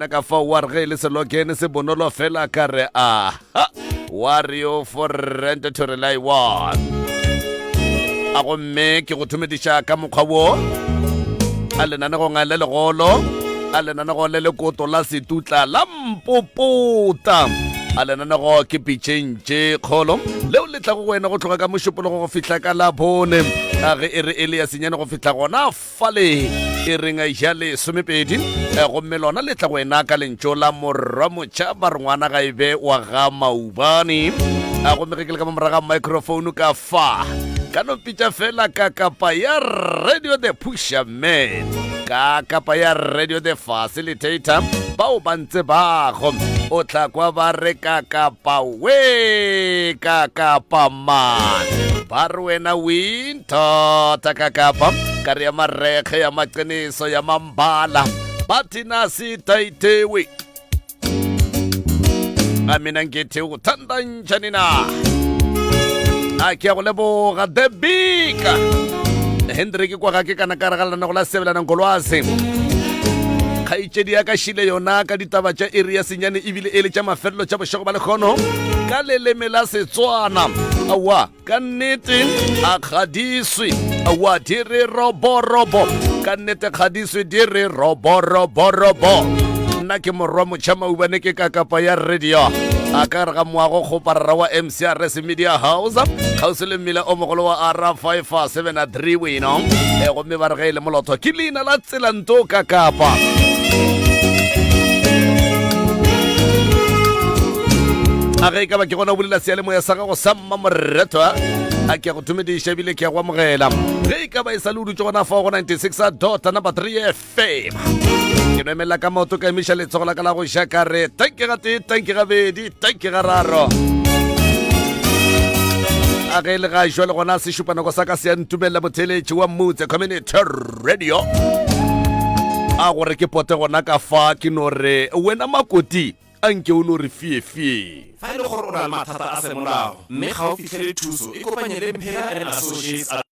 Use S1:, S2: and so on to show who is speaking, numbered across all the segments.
S1: Nna ka fao wa re ge e le selokene se bonolo fela ka re aha wario for rent to rely one. A gomme ke go thomediša ka mokgwa wo a lenanegong le legolo a lenanego le lekoto la setutla la mpopota a lenanego ke pitšeng tše kgolo leo le tlago go wena go tloga ka mošupologo go fihla ka labone a ge e re e le ya senyane go fihla gona fale e reng ja lesomepedi eh, gomme lona le tla go ena ka lentšo la morwa motšha ba re ngwana ga e be wa ga maubane a gomme ge ke le ka mo moraga microphone ka fa ka no pitša fela ka kapa ya radio the pusher man ka kapa ya radio the facilitator bao ba ntse bago o tla kwa ba re ka kapa we ka kapa man ba re wena win thata ka kapa ka re ya marekge ya maqiniso ya mambala bathi nasi itaitewe a mina ngithi uthanda njani na a ke ya go leboga the big hendrik kwa ga ke kana ka re ga lena go la sebelana ngolwazi kgaetšedi ya ka šile yona ka ditaba tša iri ya senyane ebile e le tša mafelelo tša bošego ba lekgono ka leleme la setswana aowa Ka nnete a kgadiswe wa di re roborobo ka nnete kgadiswe di re roboroborobo nna ke morwa motšha maubane ke ka kapa ya radio a ka re ga moago kgoparara wa mcrs media house kgauswi le mmila o mogolo wa r 573 weno e gomme ba re ge e le molotho ke leina la tselanto ka kapa a ge e ka ba ke gona o bolela seyalemoya sa gago sa mmamoretwa a ke a go thomediša ebile ke a go amogela ge e ka ba e sa le o dutse gona fao go 96 dot number 3 fm ke no emelela ka maoto ka emiša letsogo la ka la go ja ka re tanke ga tee tanke gabedi tanke ga raro a ge e le ga jwa le gona sešupanako sa ka se ya ntumelela motheletši wa motse community radio a gore ke pote gona ka fa ke no re wena makoti A nke o no re fie-fie.
S2: Fa e le gore o na le mathata a semolao mme ga o fihlele thuso, ikopanye le Mphela and Associates.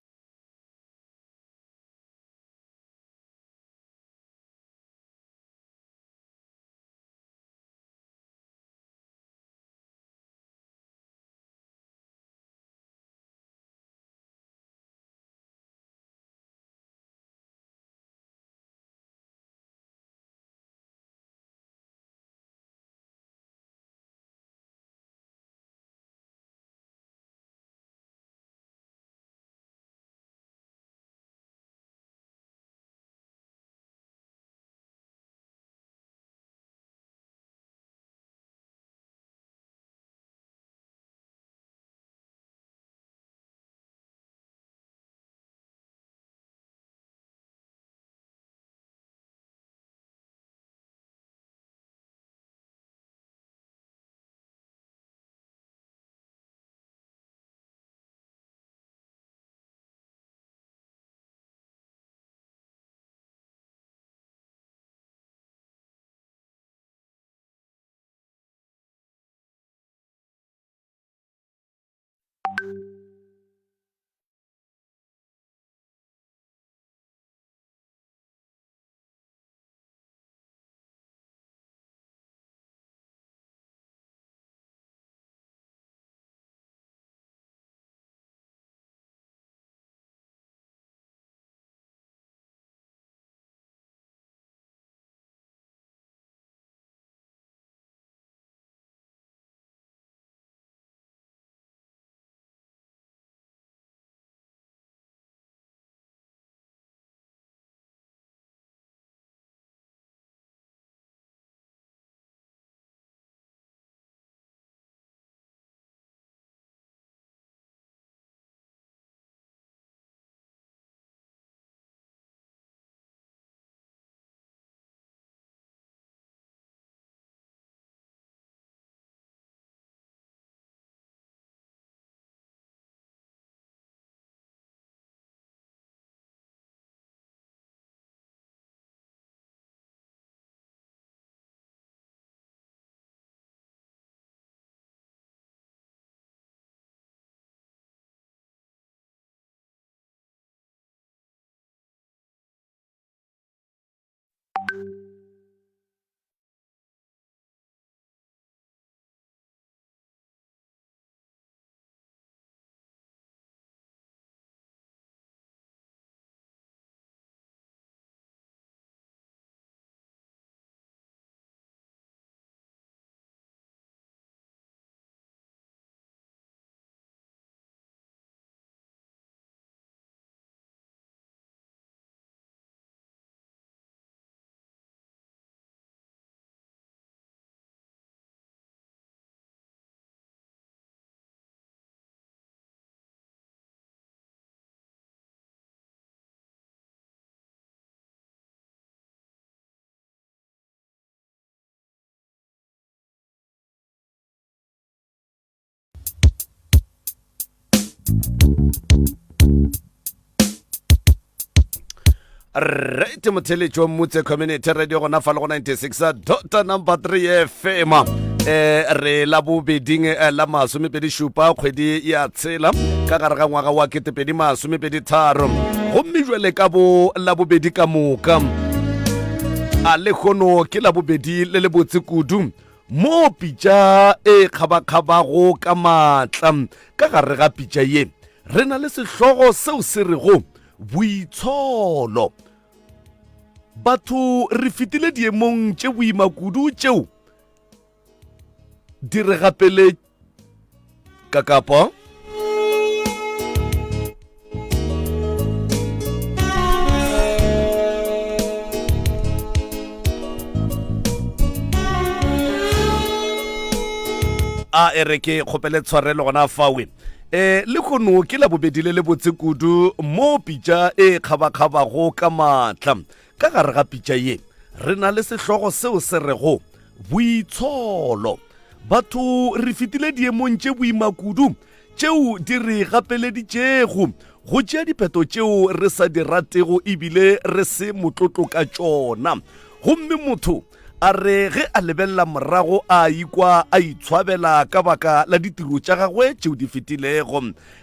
S1: Right motheletši wa Mmutse Community Radio gona fa le go 96 dot number 3 FM eh re la bobeding eh, la masomepedi šupa kgwedi ya tshela ka gare ga ngwaga wa ketepedi masomepedi tharo gomme jwale ka bo la bobedi ka moka a lekgono ke la bobedi le le botse kudu mo pitša e kgabakgabago ka maatla ka gare ga pitša ye re na le sehlogo seo se rego Boitsholo. Batho re fetile diemong tše boima kudu tšeo di re gapele ka kapa. A e re ke kgopele tshwarelo gona fawe. E, lehono ke Labobedi le lebotse kudu mo pitša e kgabakgabago ka maatla. Ka gare ga pitša ye re na le sehlogo seo se rego Boitsholo. Batho re fetile diemong tše boima kudu tšeo di re gapeleditšego go tšea diphetho tšeo re sa di ratego ebile re se motlotlo ka tšona. Gomme motho A re ge a lebelela morago a ikwa a itshwabela ka baka la ditiro tša gagwe tšeo di fetilego.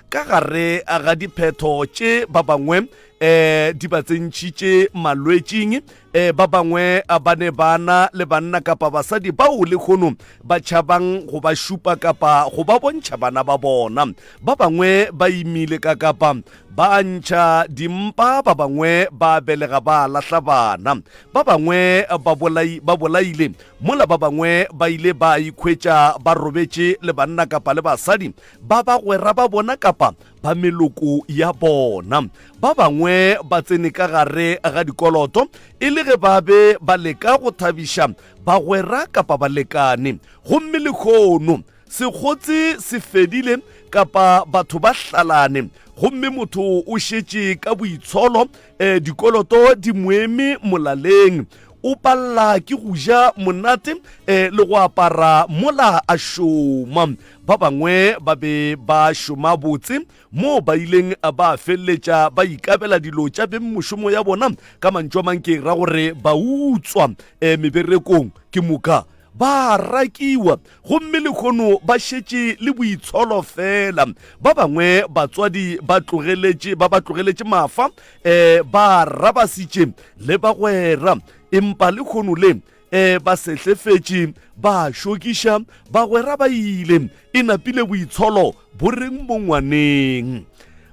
S1: Ka gare ga diphetho tše ba bangwe um di ba tsentšhitše malwetšing, um ba bangwe ba ne ba na le banna kapa basadi bao lehono ba tšhabang go ba šupa kapa go ba bontšha bana ba bona. Ba bangwe ba imile ka kapa ba ntšha dimpa, ba bangwe ba belega ba lahla bana. Ba bangwe ba bolai, ba bolaile, mola ba bangwe ba ile ba ikhwetša ba robetše le banna kapa le basadi ba bagwera ba bona kapa ba meloko ya bona. Ba bangwe ba tsene ka gare ga dikoloto e le ge ba be ba leka go thabiša bagwera kapa balekane. Gomme lehono Sekgotse se fedile kapa batho ba hlalane gomme motho o šetše ka boitsholo, eh, dikoloto di moeme molaleng. O palela ke go ja monate eh, le go apara mola a šoma. Ba bangwe ba be ba šoma botse moo ba ileng ba feleletša ba ikabela dilo tša beng mošomo ya bona. Ka mantšu a mang ke ra gore ba utswa eh, meberekong ke moka ba a rakiwa gomme lehono ba šetše le boitsholo fela. Ba bangwe batswadi ba tlogeletše ba ba tlogeletše mafa um ba rabasitše le bagwera, empa lehono le um ba sehlefetše ba šokiša bagwera ba ile e napile boitsholo bo reng mo ngwaneng.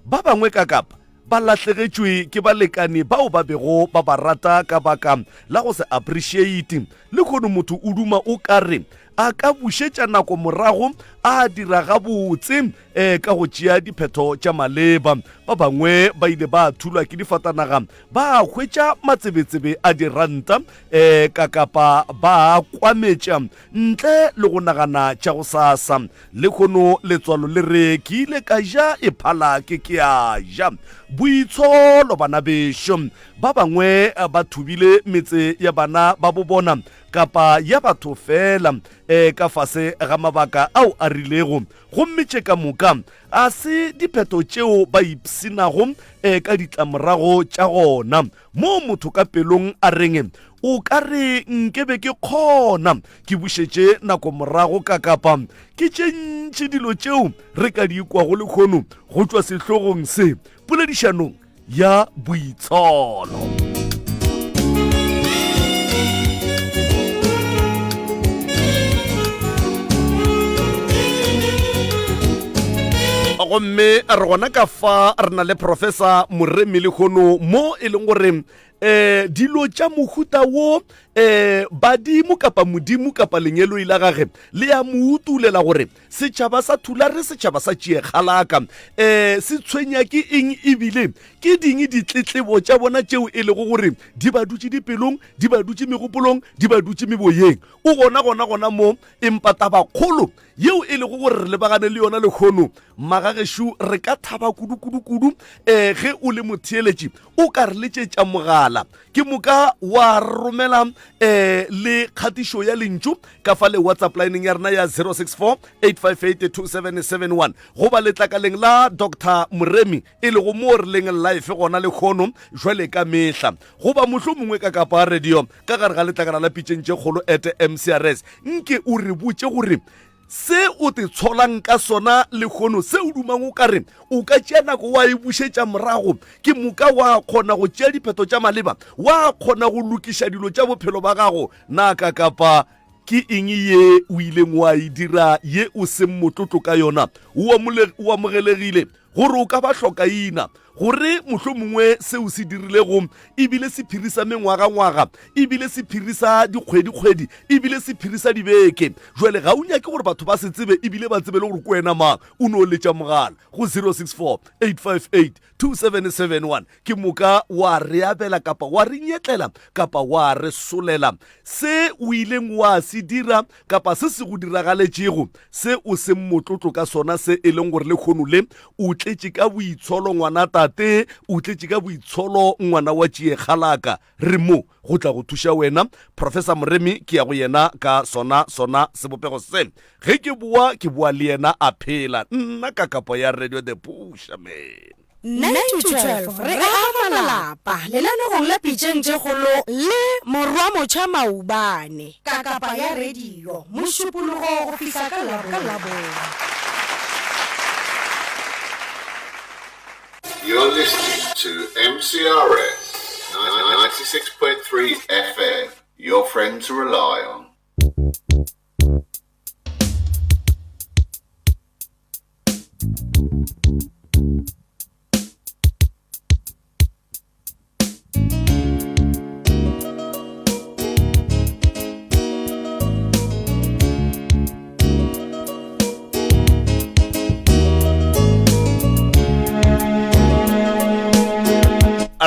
S1: Ba bangwe ka kapa ba lahlegetšwe ke balekane bao ba bego ba ba rata ka baka la go se appreciate. Lehono motho o duma o ka re a ka bušetša nako morago a dira gabotse um ka go tšea diphetho tša maleba. Ba bangwe ba ile ba thulwa ke difatanaga ba hwetša matsebetsebe a diranta um ka kapa ba kwametša ntle le go nagana tša go sasa. Lehono letswalo le re ke ile ka ja e phala ke ke a ja. Boitsholo bana bešo. Ba bangwe ba thubile metse ya bana ba bobona kapa ya batho fela e ka fase ga mabaka ao a rilego. Gomme tše ka moka a se diphetho tšeo ba ipshinago e ka ditlamorago tša gona. Moo motho ka pelong a reng, O ka re nke be ke kgona ke bušetše nako morago ka kapa ke tše ntši dilo tšeo re ka di kwago lehono go tšwa sehlogong se poledišanong ya boitsholo. Gomme re gona ka fa re na le Professor Moremi lehono mo e leng gore eh dilo tša mohuta wo eh badimo kapa modimo kapa lengeloi la gage le ya mo utulela gore setšhaba sa Thulare setšhaba sa Tšiekgalaka eh se tshwenya ke eng ebile ke ding ditletlebo tša bona tšeo e lego gore di ba dutše dipelong di ba dutše megopolong di ba dutše meboyeng o gona gona gona mo empa tabakgolo yeo e lego gore re lebagane le yona lehono magagešo re ka thaba kudu-kudu-kudu um ge o le motheeletši o ka re letšetša mogala. mogala ke moka wa romela um le kgatišo ya lentšu ka fa le whatsapp lineng ya rena ya 064 858 2771 goba letlakaleng la dr moremi e lego mo re leng life gona lekgono jwale ka mehla goba mohlo mongwe ka kapa radio ka gare ga letlakala la pitšeng tše kgolo at mcrs nke o re botše gore Se o te tsholang ka sona lehono, se o dumang o ka re o ka tšea nako wa e bušetša morago, ke moka wa kgona go tšea diphetho tša maleba, wa kgona go lokiša dilo tša bophelo ba gago. Na ka kapa ke eng ye o ileng wa e dira ye o seng motlotlo ka yona? O amogelegile gore o ka ba hlokaina, gore mohlomongwe seo se dirilego e bile sephiri sa mengwagangwaga, e bile sephiri sa dikgwedikgwedi, e bile sephiri sa dibeke. Jwale ga o nyake gore batho ba se tsebe e bile ba tsebe le gore ke wena mang. O no letša mogala go 064 858 2771 ke moka wa re abela kapa wa re nyetlela kapa wa re solela se o ileng wa se dira kapa se se go diragaletšego, se o seng motlotlo ka sona, se e leng gore lehono le o tletše ka boitsholo ngwana tate, o tletše ka boitsholo ngwana wa tšiekgalaka. Re mo go tla go thuša wena. Professor Moremi ke ya go yena ka sona sona sebopego se. Ge ke boa, ke boa le yena a phela. Nna ka kapo ya Radio The Pusherman.
S3: 9 to 12 re aga malapa lenanegong la Pitšeng tše Kgolo le Morwa Motšha Maubane ka kapa ya radio Mošupologo go fihla ka Labone.
S4: You're listening to MCRS 96.3 FM, your friend to rely on.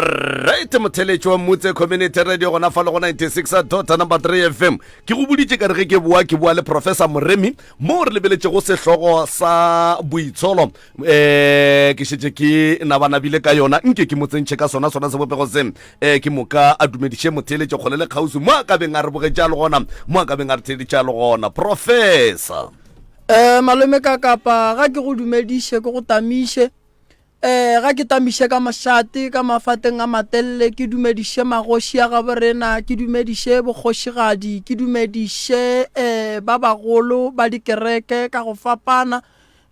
S1: Right motheletši wa Mmutse Community Radio gona fa le go 96 dot number 3 FM. Ke go boditše ka re ge ke boa ke boa le Professor Moremi Mo re lebeletšego sehlogo sa boitsholo um ke šetše ke nabanabile ka yona nke ke mo tsentšhe ka sona sona sebopego se um ke moka a dumediše motheeletše kgole le kgauswi mo a ka beng a re bogetše a le gona mo a ka beng a re theeditše a le gona professor
S5: um malome ka kapa ga ke go dumediše ke go tamiše Ee, ga ke tamiše ka mošate, ka mafateng a matelele, ke dumediše magoši a gaborena, ke dumediše bokgošigadi, ke dumediše um ba bagolo ba dikereke ka go fapana,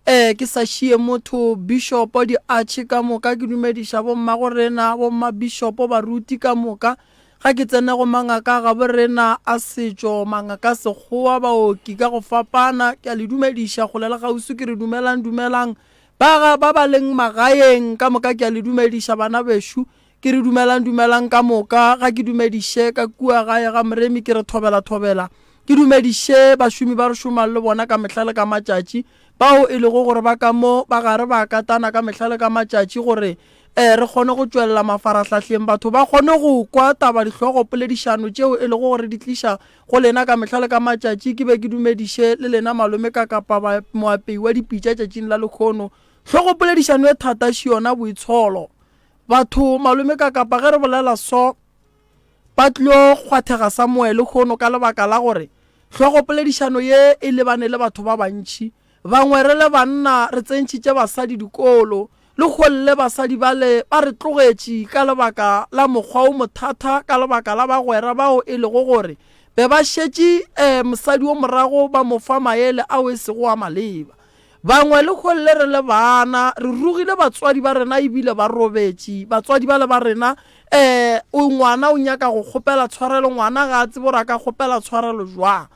S5: um ke sa šie motho, bishopo, diatšhe ka moka, ke dumediša bommagorena, bommabišopo, baruti ka moka. Ga ke tsene go mangaka a gaborena a setšo, mangaka a sekgowa, baoki ka go fapana, ke a le dumediša kgole le kgauswi, ke re dumelang, dumelang. Ba ga ba ba leng magaeng ka moka ke a le dumediša bana bešo, ke re dumelang dumelang ka moka, ga ke dumediše ka kua gae ga Moremi ke re thobela thobela, ke dumediše bašomi ba re šomang le bona ka mehla le ka matšatši, bao e lego gore ba ka mo ba gare ba katana ka mehla le ka matšatši gore eh re kgone go tšwelela mafarahlahleng batho ba kgone go kwa taba dihlogo poledišano tšeo e lego gore di tliša Go lena ka mehla le ka matšatši ke be ke dumediše le lena malome ka kapa ba moapei wa dipitša tšatšing la lekhono. Hlogopoledišano e thata še yona boitsholo. Batho malome ka kapa ge re bolela so ba tlio kgwathega Samuel lekhono ka lebaka la gore hlogopoledišano ye e lebane le batho ba bantši. Bangwe re le banna re tsentšhitše basadi dikolo, lehono le basadi bale ba re tlogetše ka lebaka la mokgwa wo mothata, ka lebaka la bagwera bao e lego gore be ba šetše mosadi wo morago ba mo fa maele ao e sego a maleba. Bangwe lehono le re le bana re rugile batswadi ba rena ebile ba robetše, batswadi bale ba rena um ngwana o nyaka go kgopela tshwarelo, ngwana ga a tsebe gore a ka kgopela tshwarelo jwang.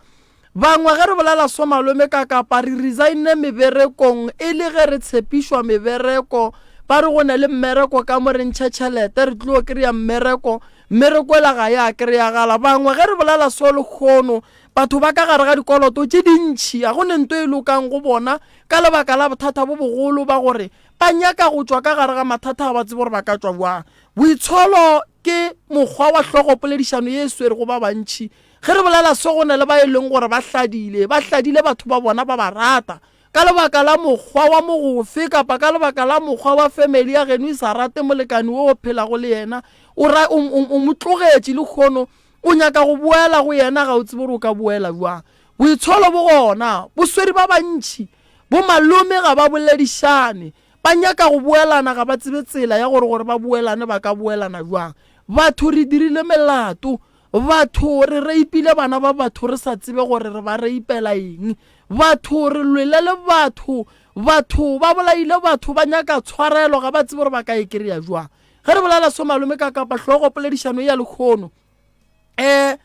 S5: Bangwe ge re bolela so malome ka kapa re resigne meberekong e le ge re tshepišwa mebereko ba re go ne le mmereko ka mo re ntšhe tšhelete re tlo kry-a mmereko mmereko ela ga ya kry-agala bangwe ge re bolela so lekgono batho ba ka gare ga dikoloto tše dintšhi ga go ne nto e lokang go bona ka lebaka la bothata bo bogolo ba gore ba nyaka go tšwa ka gare ga mathata ga ba tsebe gore ba ka tšwa bjang boitsholo ke mokgwa wa hlogopoledišano ye e swerego ba bantšhi Ge re bolela so go na le ba e leng gore ba hladile, ba hladile batho ba bona ba ba rata. Ka lebaka la mokgwa wa mogofe kapa ka lebaka la mokgwa wa family ya geno e sa rate molekane wo o phelago le yena, o ra, o, o, o mo tlogetše lehono, o nyaka go boela go yena, ga o tsebe gore o ka boela bjang. Boitsholo bo gona, bo swere ba bantši. Bomalome ga ba boledišane, ba nyaka go boelana ga ba tsebe tsela ya gore gore ba boelane ba ka boelana bjang. Batho re dirile melato, batho re reipile bana ba batho re sa tsebe gore re ba reipela eng. Batho re lwele le batho, batho ba bolaile batho ba nyaka tshwarelo ga ba tsebe gore ba ka e kry-a bjang. Ge re bolela so malome ka kapa hlogo poledišano ya lehono um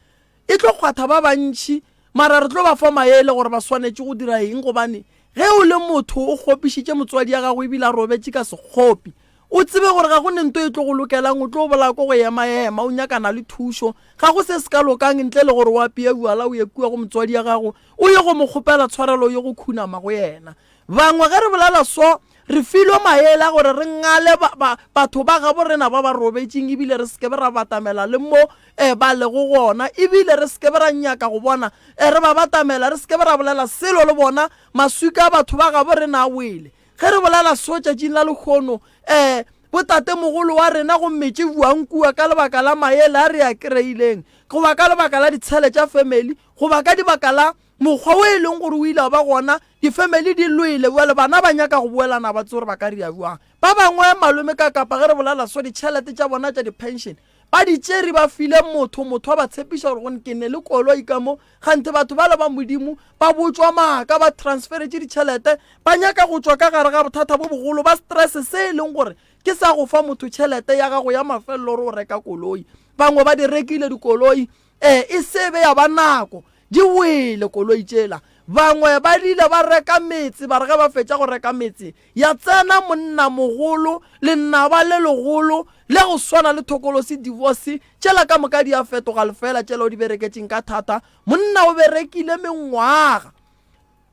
S5: E tlo kgwatha ba bantši, mara re tlo ba fa maele gore ba swanetše go dira eng gobane ge o le motho o kgopišitše motswadi ya gago ebile a robetše ka sekgopi, o tsebe gore ga go ne nto e tlo go lokelang, o tlo bolaya ko go ema-ema o nyakana le thušo. Ga go se se ka lokang ntle le gore o apeye bjala o ye kua go motswadi ya gago o ye go mo kgopela tshwarelo o ye go khunama go yena. Bangwe ge re bolela so, re filwe maele a gore re ngale ba, ba, batho ba gabo rena ba ba robetšeng ebile re se ke be ra batamela le mo eh, ba lego gona, ebile re se ke be ra nyaka go bona eh, re ba batamela, re se ke be ra bolela selo le bona, maswika a batho ba gabo rena a wele. Ge re bolela so tšatšing la lehono, eh, botatemogolo wa rena go metše bjang kua ka lebaka la maele a re a kreileng, goba ka lebaka la ditshele tša family, goba ka dibaka la Mokgwa wo e leng gore o ile wa ba gona, difemeli di lwele, bjale bana ba nyaka go boelana ba tsebe gore ba ka dira bjang. Ba bangwe malome ka kapa ge re bolela so ditšhelete tša bona tša di-pension ba di tšere ba file motho, motho a ba tshepiša gore gone ke ne le koloi ka mo, kganthe batho bale ba Modimo ba botšwa maaka, ba transferetše ditšhelete, ba nyaka go tšwa ka gare ga bothata bo bogolo ba stress se e leng gore ke sa go fa motho tšhelete ya gago ya mafelelo gore o reka koloi. Bangwe ba di rekile dikoloi, ee e se be ya ba nako Di wele koloi tšela. Bangwe ba rile ba reka metse, ba re ge ba fetša go reka metse, ya tsena monnamogolo, lenaba le legolo, le go swana le thokolosi, divorce, tšela ka moka di a fetoga lefeela tšela o di bereketšeng ka thata. Monna o berekile mengwaga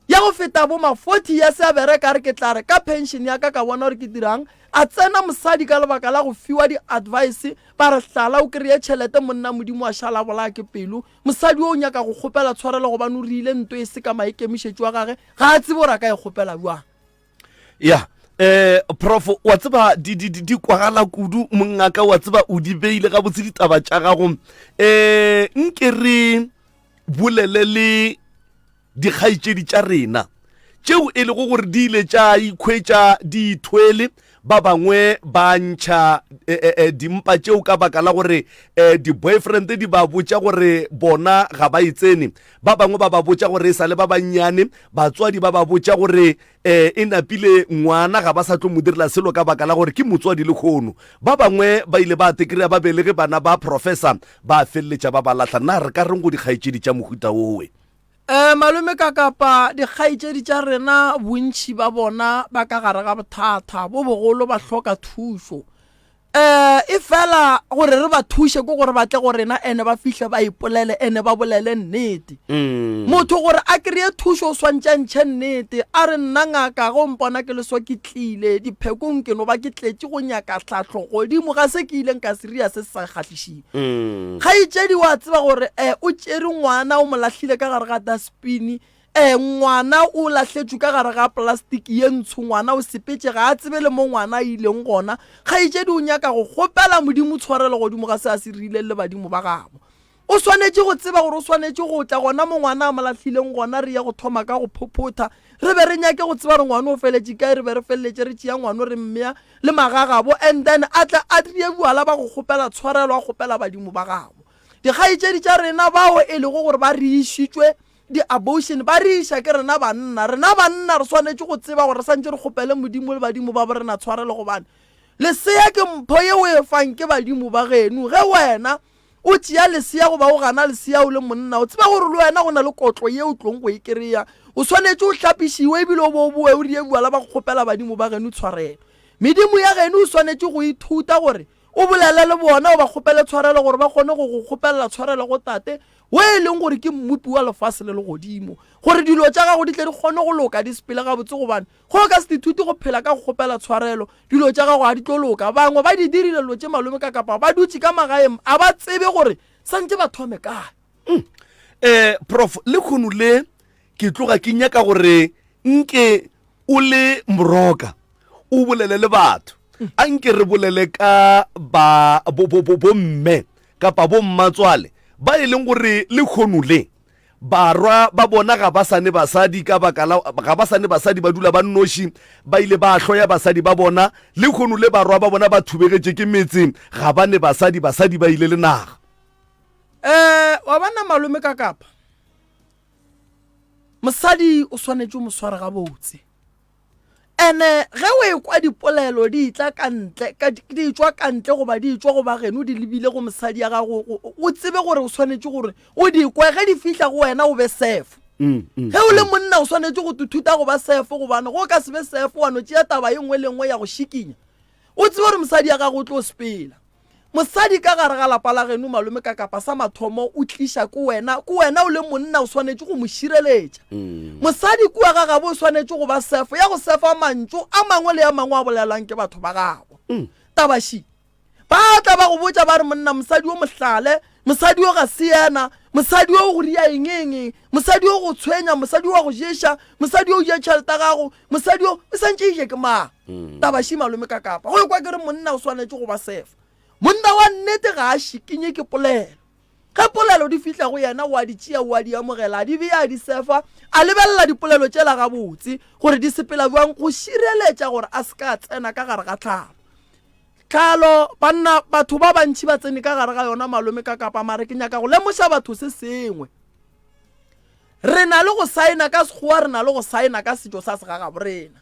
S5: ya go feta bo ma 40 years a bereka, a re ke tla re ka pension ya ka ka bona gore ke dirang. A tsena mosadi ka lebaka la go fiwa di-advice, ba re hlala o kry-e tšhelete, monna Modimo a šala a bolaya ke pelo. Mosadi yo o nyaka go kgopela tshwarelo gobane o rile nto e se ka maikemišetšo a gage, ga a tsebe gore a ka e kgopela bjang.
S1: Ya, eh, prof, wa tseba di, di, di, di kwagala kudu, mongaka, wa tseba o di beile gabotse ditaba tša gago. Eh, nke re bolele le dikgaetšedi tša rena tšeo e lego gore di ile tša ikhwetša di ithwele, ba bangwe ba ntšha e, e, e, dimpa tšeo ka baka la gore e, di-boyfriend di ba botša gore bona ga ba e tsene, ba bangwe ba ba botša gore e sa le ba bannyane, batswadi ba ba botša gore e, e napile ngwana ga ba sa tlo mo direla selo ka baka la gore ke motswadi lehono. Ba bangwe ba ile ba tekrea ba belege bana ba professor ba feleletša ba ba lahla. Na re ka reng go dikgaetšedi tša mohuta owe?
S5: Ee, malome ka kapa dikgaetšedi tša rena bontši ba bona ba ka gare ga bothata bo bogolo ba hloka thušo. Um efela gore re ba thuše ke gore ba tle go rena ene ba fihle ba ipolele ene ba bolele nnete. Mm. Motho gore a kry-e thušo o swantše a ntšhe nnete a re nna ngaka ge o mpona ke le so ke tlile diphekong ke no ba ke tletše go nyaka tlhahlo godimo ga se ke ileng ka se ria se se sa kgahlišeng. Mm. Kgaetšedi wa tseba gore eh, o tšere ngwana o mo lahlile ka gare ga dustbin eh, ngwana o lahletšwe ka gare ga plastic ye ntsho ngwana o sepetše ga a tsebe le mo ngwana a ileng gona kgaetšedi o nyaka go kgopela modimo tshwarelo godimo ga se a se rileng le badimo ba gabo o swanetše go tseba gore o swanetše go tla gona mo ngwana a mo lahlileng gona re ye go thoma ka go phophotha re be re nyake go tseba gore ngwana o feletše kae re be re feleletše re tšea ngwano re mmea le magagabo and then a tle a tlie bjala ba go kgopela tshwarelo a kgopela badimo ba gabo. Dikgaetšedi tša rena bao e lego gore ba re išitšwe di-abortion ba re iša ke rena banna. Rena banna re swanetše go tseba gore re santše re kgopele Modimo le badimo ba bo rena tshwarelo gobane lesea ke mpho ye o e fang ke badimo ba geno. Ge wena o tšea lesea goba o gana lesea o le monna, o tseba gore le wena go na le kotlo ye o tlong go e kry-a. O swanetše o hlapišiwe ebile o bo o boe o rie bjala ba go kgopela badimo ba geno tshwarelo. Medimo ya geno o swanetše go ithuta gore o bolele le bona o ba kgopele tshwarelo gore ba kgone go go kgopelela tshwarelo go Tate wo e leng gore ke Mmopi wa lefase le legodimo, gore dilo tša gago di tle di kgone go loka di sepele gabotse gobane Ge o ka se ithute go phela ka go kgopela tshwarelo, dilo tša gago ga di tlo loka. Bangwe ba di dirile dilo tše malome ka kapa ba dutše ka magaeng a ba tsebe gore santše ba thome kae.
S1: Mm. Eh, prof, lekhono le ke tloga ke nyaka gore Nke o le moroka o bolele le batho. A nke re bolele ka ba bo bo bo bomme kapa bommatswale ba e leng gore lehono le barwa ba bona ga ba sa ne basadi ka baka la ga ba sa ne basadi ba dula ba nnoši ba ile ba hloya basadi ba bona lehono le barwa ba bona ba thubegetše ke metse ga ba ne basadi basadi ba ile le naga.
S5: Eh wa bona malome ka kapa Mosadi o swanetše o mo sware gabotse. Ene ge o ekwa dipolelo di tla ka ntle, ka di tšwa ka ntle goba di tšwa go ba geno di lebile go mosadi ya gago, o tsebe gore o swanetše gore o di kwe ge di fihla go wena o be sefo. Mm, mm, ge o le mm. monna o swanetše go tuthuta go ba sefo gobane go ka se be sefo wa no tšea taba ye nngwe le nngwe ya go šikinya. O tsebe gore mosadi ya gago o tlo sepela. Mosadi ka gare ga lapa la geno malome ka kapa sa mathomo o tliša ko wena, ko wena o le monna o swanetše go mo šireletša. Mm. Mosadi kua ga gabo o swanetše go ba sefo ya go sefa mantšu a mangwe le a mangwe a bolelwang ke batho ba gabo. Mm. Tabaši ba tla ba go botša ba re monna mosadi o mohlale, mosadi o ga se yena, mosadi o go ria eng eng, mosadi o go tshwenya, mosadi wa go ješa, mosadi o ja tšhelete ya gago, mosadi o o santše e je ke mang mm. taba shi malome ka kapa go ekwa ke re monna o swanetše go ba sefa monna wa nnete ga a šikinye ke polelo ge polelo di fihla go yena o a di tšea o a di amogela a di beya a di sefa a lebelela dipolelo tšela gabotse gore di sepela bjang go šireletša gore a se ka tsena ka gare ga tlhalo tlhalo banna batho ba bantšhi ba tsene ka gare ga yona malome ka kapa mare ke nyaka go lemoša batho se sengwe Re na le go saena ka Sekgowa, re na le go saena ka setšo sa segagaborena.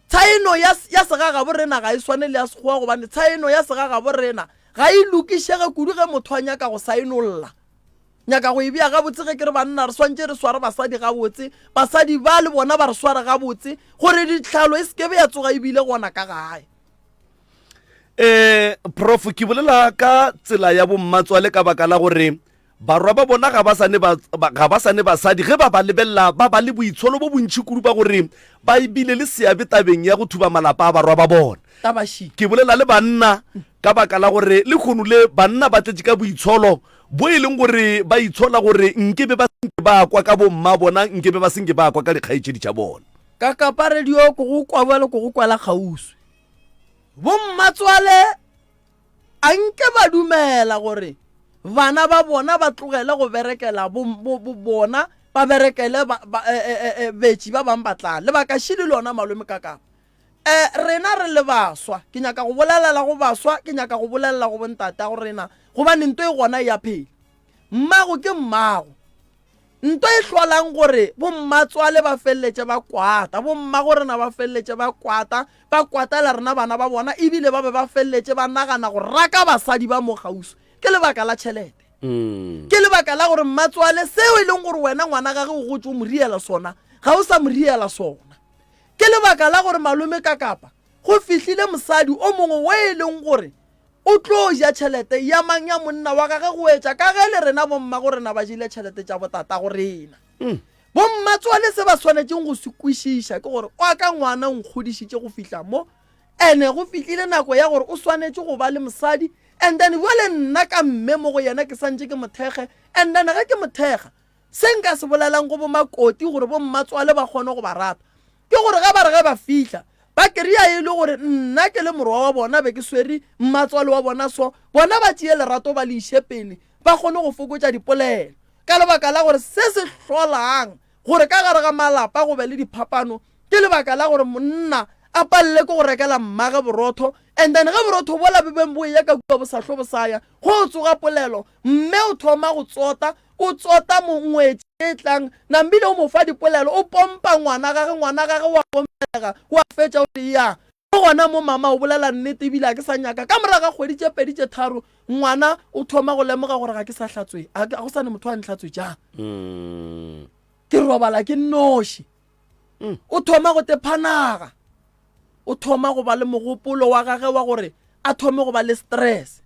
S5: Tshaeno ya, ya segagaborena ga e swane le ya Sekgowa gobane tshaeno ya segagaborena ga e lokišege kudu ge motho a nyaka go saenolla. Nyaka go e bea gabotse ge ke re banna re swantše re sware basadi gabotse, basadi ba le bona ba re sware gabotse gore ditlhalo e se ke be ya tsoga e bile gona ka gae.
S1: Eh, Prof, ke bolela ka tsela ya bommatswale ka baka la gore Barwa ba bona ga ba sa ne ba, ga ba sa ne basadi. Ge ba ba lebelela, ba ba le boitsholo bo bontši kudu ba gore ba bile le seabe tabeng ya go thuba malapa a barwa ba bona.
S5: Tabaši.
S1: Ke bolela le banna ka baka la gore lehono le banna ba tletše ka boitsholo bo e leng gore ba itshola gore nke be ba se nke ba kwa ka bomma bona, nke be ba se nke ba kwa ka dikgaetšedi tša bona.
S5: Ka kapa radio ko go kwa bjalo ko go kwela kgauswi. Bommatswale A nke ba dumela gore bana ba bona ba tlogele go berekela bo, bo, bo, bona, ba berekele ba, ba, e, e, e, e, betši ba bang ba tla. Lebaka še le lona, malome kakapa. E, rena re le baswa, ke nyaka go bolelela go baswa, ke nyaka go bolelela go bontatago rena, gobane nto e gona e a phela. Mmago ke mmago. Nto e hlolang gore bommatswale ba feleletše ba kwata, bommagorena ba feleletše ba kwata, ba kwatela rena bana ba bona, ebile ba be ba feleletše ba nagana go raka basadi ba mo kgauswi, ke lebaka la tšhelete. Mm. Ke lebaka la gore mmatswale seo e leng gore wena ngwana gage o gotse o mo riela sona, ga o sa mo riela sona. Ke lebaka la gore malome ka kapa go fihlile mosadi o mongwe o e leng gore O tlo ja tšhelete ya mang ya monna wa gage go etša ka ge le rena bommago rena ba jele tšhelete tša botatago rena. Mm. Bommatswale se ba swanetšeng go se kwešiša ke gore wa ka ngwana o nkgodišitše go fihla mo ene go fihlile nako ya gore o swanetše go ba le mosadi and then bjale nna ka mme mo go yena ke santše ke mothekge and then ge ke mothekga Se nka se bolelang go bomakoti gore bommatswale ba kgone go ba rata ke gore ge ba re ge ba fihla ba kry-a e le gore nna ke le morwa wa bona be ke swere mmatswale wa bona so bona ba tšee lerato ba le iše pele ba kgone go fokotša dipolelo ka lebaka la gore se se hlolang gore ka gare ga malapa go be le diphapano ke lebaka la gore monna a palele ke go rekela mmage borotho and then ge borotho bola be beng bo eya ka kua bo sa hlo bo sa ya go tsoga polelo mme o thoma go tsota O tsota mongwetši e tlang, nambile o mo fa dipolelo, o pompa ngwana gage, ngwana gage wa pompelega, wa fetša o re ya. Ke gona mo mama o bolela nnete ebile ga ke sa nyaka. Ka morago ga kgwedi tše pedi tše tharo, ngwana o thoma go lemoga gore ga ke sa hlatswe, ga go sa ne motho a ntlhatswetšang. Mm. Ke robala ke nnoši. Mm. O thoma go tephanaga. O thoma go ba le mogopolo wa gage wa gore a thome go ba le stress.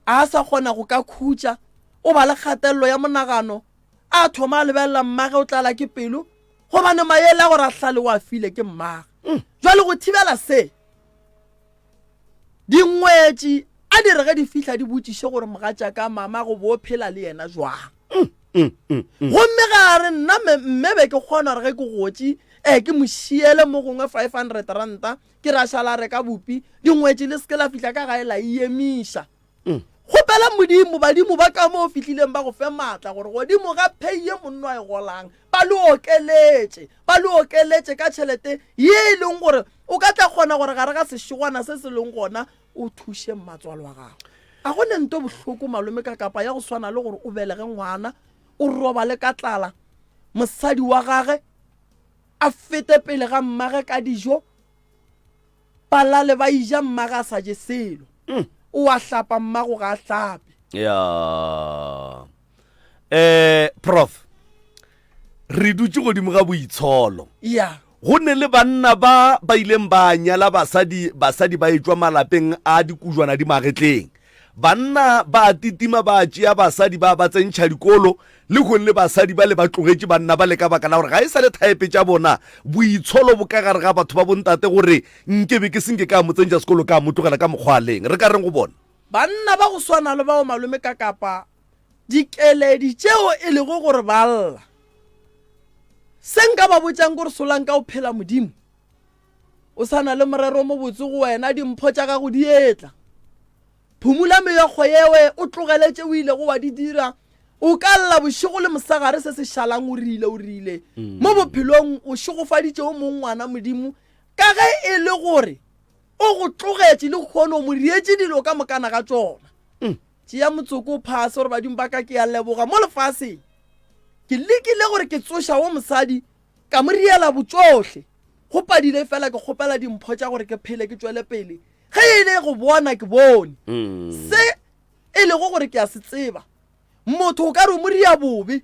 S5: A sa kgona go ka khutša, o ba le kgatelelo ya monagano, a thoma a lebelela mmage o tlala ke pelo gobane maele a gore a hlale o a file ke mmage. Mm. Jwale go thibela se, dingwetši a di re ge di fihla di botšiše gore mogatšaka mama go bo phela le yena jwang. Mm, mm, mm, gomme ga a re nna mme be ke kgona gore ge ke gotše Ee, ke mo šiele mo gongwe 500 ranta, ke ra šala reka bupi, dingwetši le se ke la fihla ka gae la e emiša. Kgopela Modimo, badimo ba ka mo o fihlileng ba go fe maatla gore godimo ga pay ye monno a e golang, ba le okeletše, ba le okeletše ka tšhelete ye e leng gore o ka tla kgona gore gare ga sešegwana se se leng gona o thuše mmatswalo wa gago. A go ne nto bohloko malome ka kapa ya go swana le gore o belege ngwana, o robale ka tlala, mosadi wa gage a fete pele ga mmage ka dijo, Ba lale ba ija mmage a sa je selo. Mm. O a hlapa mmago ga a hlape.
S1: Ya. Eh prof. Re dutše godimo ga boitsholo.
S5: Ya.
S1: Go ne le banna ba ba ileng ba nyala basadi basadi ba etšwa malapeng a dikujwana di magetleng. Banna ba a titima ba tšea basadi ba ba tsentšha dikolo, lehono le basadi bale ba tlogetše banna bale ka baka la gore ga e sa le thaepe tša bona, boitsholo bo ka gare ga batho ba bontate gore nke be ke se nke ka mo tsentša sekolo ka mo tlogela ka mokgwa a leng. Re ka reng go bona?
S5: Banna ba go swana le bao malome ka kapa dikeledi tšeo e lego gore ba lla. Se nka ba botšang ke gore solanka o phela Modimo o sa na le morero o mobotse go wena, dimpho tša gago di etla. Phumula meokgo yewe o tlogele tše o ilego wa di dira. O ka lla bošego le mosegare se se šalang o rile o rile. Mm. Mo bophelong o šegofaditše o mong ngwana Modimo ka ge e le gore o go tlogetše le kgono o mo dietše dilo ka mokana ga tšona. Mm. Tšea motsoko o phase gore badimo ba ka ke ya leboga mo lefaseng. Ke lekile gore ke tsoša wo mosadi ka mo riela botšohle. Go padile fela ke kgopela dimpho tša gore ke phele ke tšwele pele. Ge e le go bona ke bone. Mm. Se e lego gore ke a se tseba. Motho o ka re o mo ria bobe.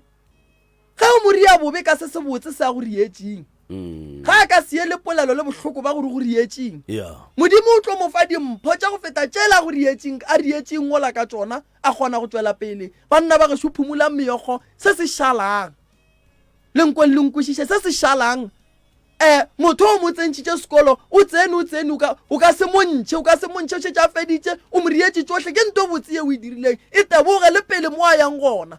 S5: Ge o mo ria bobe ka se sebotse se a go rietšeng. Mm. Ga a ka se ye le polelo le bohloko ba gore go rietšeng.
S1: Yeah.
S5: Modimo o tlo mo fa dimpho tša go feta tšela go rietšeng a rietšeng ola ka tšona a kgona go tšwela pele. Banna ba gešo phumolang meokgo se se šalang. Le nkweng le nkwešiše se se šalang Eh, motho o mo tsentšitše sekolo, o tsene, o tsene, o ka, o ka se mo ntšhe, o ka se mo ntšhe, o šetše a feditše, o mo rietše tšohle, ke nto botse ye o e dirileng, e teboge le pele mo a yang gona.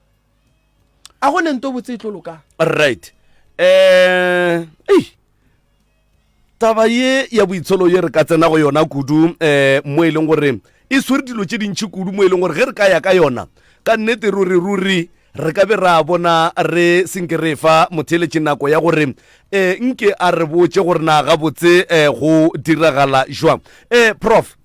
S5: A go ne nto botse e tlo lokang.
S1: Right. Eh, ei, taba ye ya boitsholo ye re ka tsena go yona kudu eh mo e leng gore e swere dilo tše dintši kudu mo e leng gore ge re ka ya ka yona ka nnete ruri ruri Re ka be ra bona re se nke re fa motheeletši nako ya gore e nke a re botše gore na gabotse e go diragala jwang. E, Prof,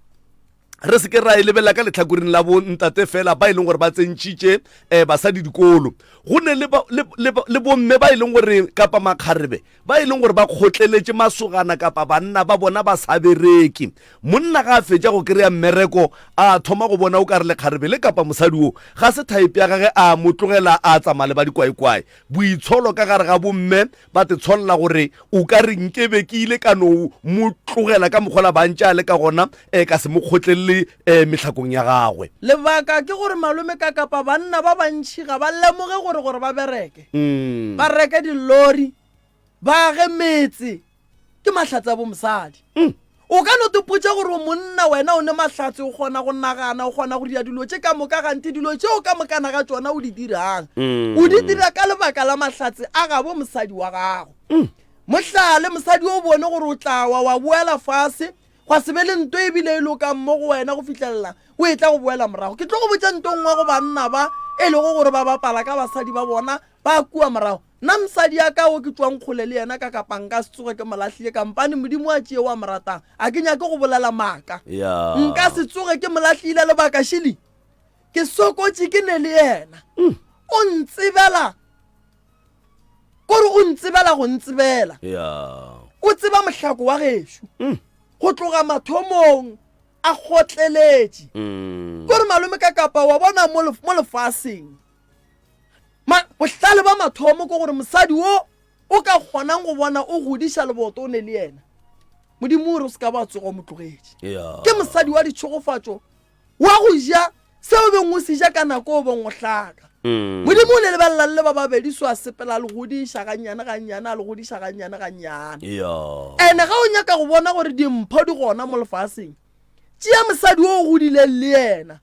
S1: re se ke ra e lebelela ka lehlakoreng la bo ntate fela ba e leng gore ba tsentšhitše um basadi dikolo. Go ne le, le, le, le bomme ba e leng gore kapa makgarebe ba e leng gore ba kgotleletše masogana kapa banna ba bona ba sa bereke. Monna ga a fetša go kry-a mmereko a thoma go bona o ka re lekgarebe le kapa mosadi wo ga se type ya gage a mo tlogela a tsamaya le ba dikwaekwae. Boitsholo ka gare ga bomme ba te tsholla gore o ka re nkebe ke ile ka no mo tlogela ka mokgwa la ba ntše a le ka gona um ka se mo kgotlelele um mehlakong ya gagwe.
S5: Lebaka ke gore malome ka kapa banna ba bantši ga ba lemoge gore gore ba bereke, ba reke dilori, ba age metse, ke mahlatse a bomosadi. Mm. O ka no tepotša gore o monna wena o ne mahlatse o kgona go nagana o kgona go dira dilo tše ka moka gante dilo tšeo ka mokana ga tšona o di dirang mm. o di dira ka lebaka la mahlatse a gabo mosadi wa gago mm. mohlale mosadi o bone gore o tla wa wa boela fase gwa se be le nto ebile e lokang mo go wena go fihlelela o e tla go boela morago ke tlo go botša nto nngwe go banna ba e lego gore ba bapala ka basadi ba bona ba kua morago Nna mosadi ya ka wo ke tšwang kgole le yena ka kapa nka se tsoge ke mo lahlile kampane Modimo a tšee wa mo ratang. A ke nyake go bolela maaka.
S1: Yeah.
S5: Nka se tsoge ke mo lahlile lebaka šili ke sokotše ke ne le yena. Mm. O ntsebela kore o ntsebela go ntsebela.
S1: Yeah.
S5: O tseba mohlako wa gešo. Mm. Go tloga mathomong a kgotleletše. Mm. Kore malome ka kapa wa bona mo lefaseng. Ma, bohlale ba mathomo ke gore mosadi wo o ka kgonang go bona o godiša leboto o ne le yena. Modimo o re o se ka ba tsoga o mo tlogetše.
S1: Yeah.
S5: Ke mosadi wa ditšhegofatšo wa go ja se o beng o se ja ka nako o beng o hlaka.
S1: Mm.
S5: Modimo o le lebelela le ba babedi so a sepela a le godiša gannyane gannyane a le godiša gannyane gannyane.
S1: Yeah.
S5: Ene ga o nyaka go bona gore dimpho di gona mo lefaseng, tšea mosadi o o godileng le yena.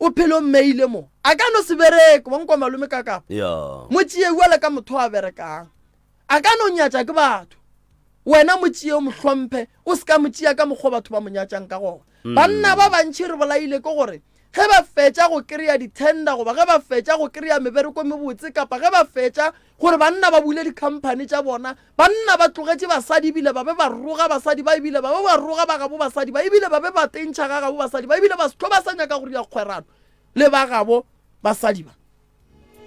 S5: O phele o mmeile mo. A ka no se bereke, wa nkwa malome ka kapa.
S1: Yeah.
S5: Mo tšee bjale ka motho a berekang. A ka no nyatša ke batho. Wena mo tšee o mo hlomphe, o se ka mo tšea ka mokgwa batho ba mo nyatšang ka gona. Banna ba bantši re bolaile ke gore ge ba fetša go kry-a di-tender goba ge ba fetša go kry-a mebereko mebotse kapa ge ba fetša gore banna ba bule di-company tša bona, banna ba tlogetše basadi ebile ba be ba roga basadi ba ebile ba be ba roga ba gabo basadi ba ebile ba be ba tentšha ga gabo basadi ba ebile ba se tlo ba sa nyaka go dira kgwerano le ba gabo basadi ba.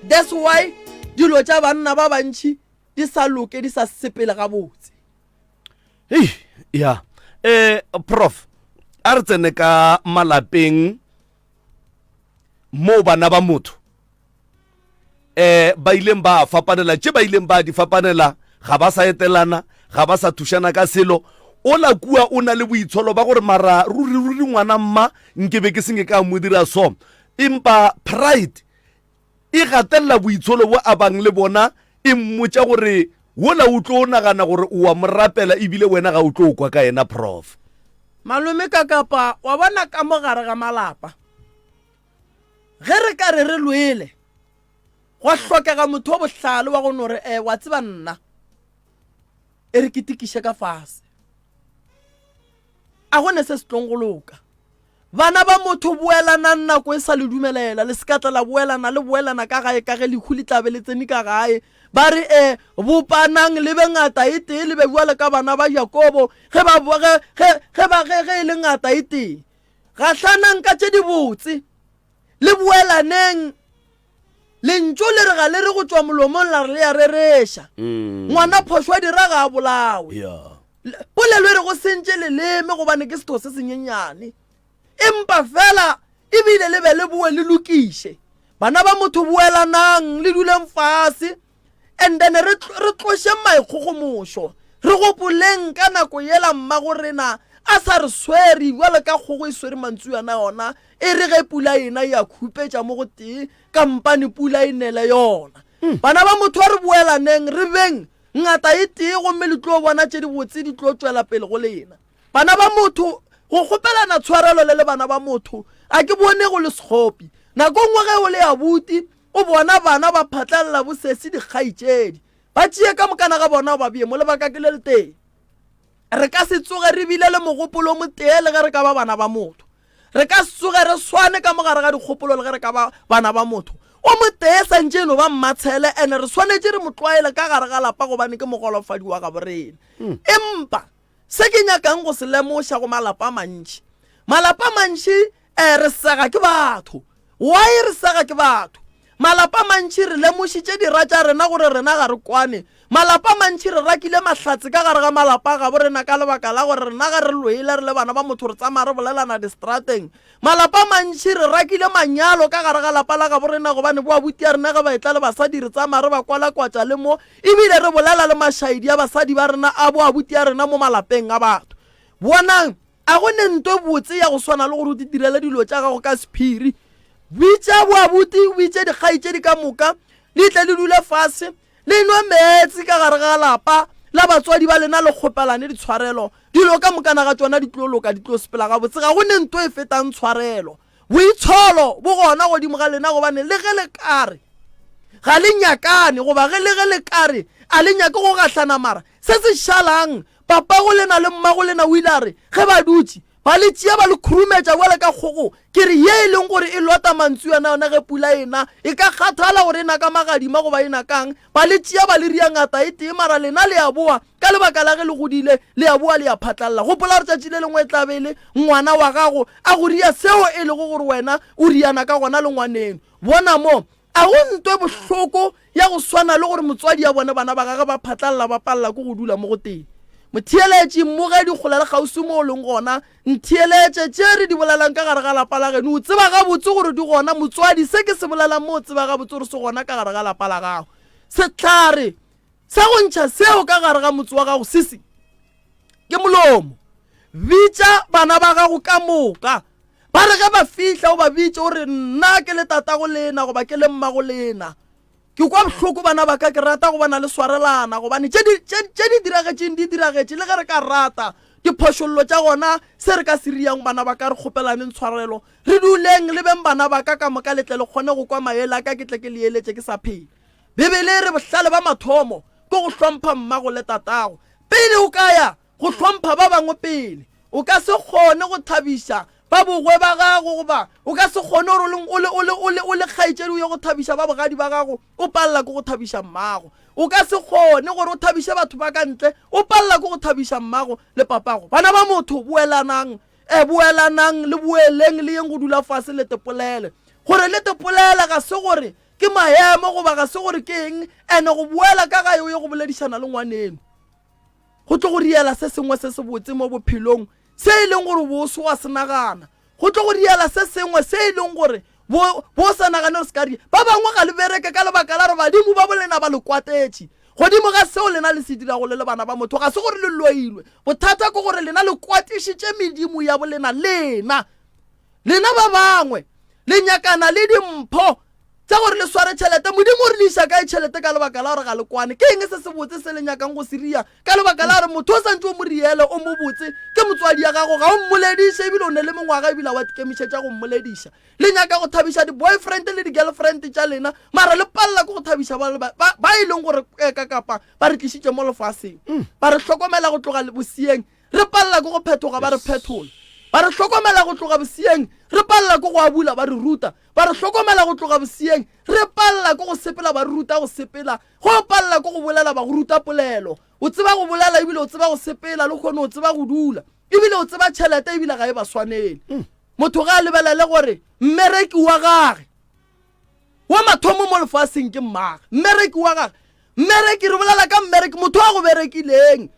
S5: That's why dilo tša banna ba bantši di sa loke di sa sepele gabotse.
S1: Hei, ya eh prof a re tsene ka malapeng moo bana ba motho eh ba ileng ba fapanela tše ba ileng ba di fapanela ga ba sa etelana ga ba sa thušana ka selo ola kua o na le boitsholo ba gore mara ruri ruri ngwana mma nke be ke senge ka mo dira so empa pride e gatelela boitsholo bo a bang le bona e mmotša gore wola o tlo nagana gore o wa mo rapela ebile wena ga o tlo kwa ka yena prof.
S5: Malome Kakapa wa bona ka mo gare ga malapa ge re ka re re lwele gwa hlokega motho wa bohlale wa go no re eh wa tseba nna e re ketikiše ka fase a go ne se se tlong go loka. Bana ba motho, boelanang nako e sa le dumelela. Le se ka tla la boelana, le boelana ka gae ka ge lehu le tla be le tsene ka gae. Ba re, E, bopanang le be ngata e tee, le be bjalo ka bana ba Jakobo, ge ba, ge, ge, ge ba, ge, ge e le ngata e tee. Gahlanang ka tše dibotse, le boelaneng. Lentšu le re ga le re go tšwa molomong la re le a rereša. Ngwana phošo a dira ga a bolawe.
S1: Yeah.
S5: Polelo e re go sentše leleme gobane ke setho se senyenyane. Empa fela ebile le be le boe le lokiše. Bana ba motho boelanang le duleng fase and then re, re tlošeng maikgogomošo. Re gopoleng ka nako yela mmago rena a sa re swere bjalo ka kgogo e swere mantsuana yona e re ge pula ena ya khupetša mo go tee kampane pula e nele yona. Bana ba motho a re boelaneng re beng Ngata e tee gomme le tlo bona tše dibotse di tlo tšwela pele go lena. Bana ba motho, go kgopelana tshwarelo le le bana ba motho, a ke bone go le sekgopi. Nako nngwe ge o le abuti, o bona bana ba phatlalela bosesi dikgaitšedi. Ba tšee ka mokana ga bona o ba bee mo lebaka ke le letee. Re ka se tsoge re bile le mogopolo o motee le ge re ka ba bana ba motho. Re ka se tsoge re swane ka mo gare ga dikgopolo le ge re ka ba bana ba motho o motee. Santše e no ba mmatshele ene re swanetše re mo tlwaele ka gare ga lapa gobane ke mogolofadi wa gabo rena. Empa se ke nyakang go se lemoša go malapa a mantši, malapa a mantši um re sega ke batho. Why re sega ke batho? Malapa a mantši re lemošitše dira tša rena gore rena ga re kwane. Malapa a mantši re rakile mahlatse ka gare ga malapa a gabo rena ka lebaka la gore rena ge re lwele re le bana ba motho re tsamaya re bolelana distrateng. Malapa a mantši re rakile manyalo ka gare ga lapa la gabo rena gobane boabuti a rena ge ba etla le basadi re tsamaya re ba kwalakwatša le mo ebile re bolela le mašaedi a basadi ba rena a boabuti a rena mo malapeng a batho. Bonang! A go ne nto e botse ya go swana le gore o ditirele dilo tša gago ka sephiri? Bitša boabuti, o bitše dikgaetšedi ka moka, le tle le dule fase, le nwe meetse ka gare ga lapa la batswadi ba lena, le kgopelane ditshwarelo. Dilo ka mokana ga tšona di tlo loka, di tlo sepela gabotse. Ga go ne nto e fetang tshwarelo. Boitsholo bo gona godimo ga lena, gobane le ge le ka re ga le nyakane, goba ge le ge le ka re a le nyake go gahlana, mara se se šalang Papago lena le mmago lena o ile a re ge ba dutše ba le tšea ba le khurumetša bjale ka kgogo, ke re ye e leng gore e lota mantsuana yona ge pula e na, e ka kgathala gore e na ka magadima goba e na kang, ba le tšea ba le ria ngata e tee, mara lena le a boa ka lebaka la ge le godile, le a boa le a phatlalla. Gopola gore tšatši le lengwe e tla be e le ngwana wa gago a go ria seo e lego gore wena o riana ka gona le ngwaneno. Bona mo, A go ntwe bohloko ya go swana le gore motswadi a bone bana ba gagwe ba phatlalla ba palela ke go dula mo go tee? Motheeletši, mmogedi, kgole le kgauswi mo o leng gona, ntheeletše. Tše re di bolelang ka gare ga lapa la geno, o tseba gabotse gore di gona. Motswadi, se ke se bolelang mo o tseba gabotse gore se gona ka gare ga lapa la gago. Sehlare sa go ntšha seo ka gare ga motse wa gago se se ke molomo. Bitša bana ba gago ka moka. Ba re ge ba fihla o ba bitše o re, Nna ke le tatago lena goba ke le mmago lena. Ke kwa bohloko bana ba ka, ke rata go bona le swarelana gobane tše di, tše, tše di diragetšeng di diragetše le ge re ka rata diphošollo tša gona se re ka se riang bana ba ka re kgopelaneng tshwarelo re duleng le beng bana ba ka ka moka le tle le kgone go kwa maele a ka ke tle ke le eletše ke sa phela. Bibele e re bohlale ba mathomo. ke go hlompha mmago le tatago. Pele o ka ya go hlompha ba bangwe pele, o ka se kgone go thabiša ba bogwe ba gago goba o ka se kgone gore o le, o le, o le, o le kgaetšedi o ye go thabiša ba bogadi ba gago o palela ke go thabiša mmago. O ka se kgone gore o thabiše batho ba ka ntle o palela ke go thabiša mmago le papago. Bana ba motho, boelanang, e, boelanang le boeleng le yeng go dula fase le tepolele. Gore le tepolele ga se gore ke maemo goba ga se gore ke eng, ene go boela ka gae o ye go boledišana le ngwaneno go tlo go riela se sengwe se sebotse mo bophelong se e leng gore bo se wa se nagana. Go tlo go riela se sengwe se e leng gore bo bo sa nagane gore se ka ria. Ba bangwe ga le bereke ka lebaka la gore badimo ba bolena ba le kwatetše. Godimo ga seo lena le se dirago le le bana ba motho ga se gore le loilwe. Bothata ke gore lena le kwatišitše medimo ya bolena lena. Lena ba bangwe le nyakana le dimpho tša gore le sware tšhelete. Modimo o re le iša kae tšhelete ka lebaka la gore ga le kwane? Ke eng se sebotse se le nyakang go se ria ka lebaka la gore motho o santše o mo riele o mobotse ke motswadi ya gago ga o mmolediše ebile o ne le mengwaga ebile wa ikemišetša go mmolediša. Le nyaka go thabiša di-boyfriend le di-girlfriend tša lena mara le palela ke go thabiša ba, ba, ba, ba e leng gore eh, ka kapa ba re tlišitše mo lefaseng ba re hlokomela go tloga bosieng Re palela ke go phethoga, ba re phethola. Ba re hlokomela go tloga bosieng, re palela ke go abula, ba re ruta. Ba re hlokomela go tloga bosieng, re palela ke go sepela, ba re ruta go sepela. Ge o palela ke go bolela, ba go ruta polelo. O tseba go bolela ebile o tseba go sepela, le kgone o tseba go dula. Ebile o tseba tšhelete ebile ga e ba swanele. Motho ga a lebelele gore mmereki wa gage wa mathomo mo lefaseng ke mmage mmereki wa gage mmereki re bolela ka mmereki motho wa go berekileng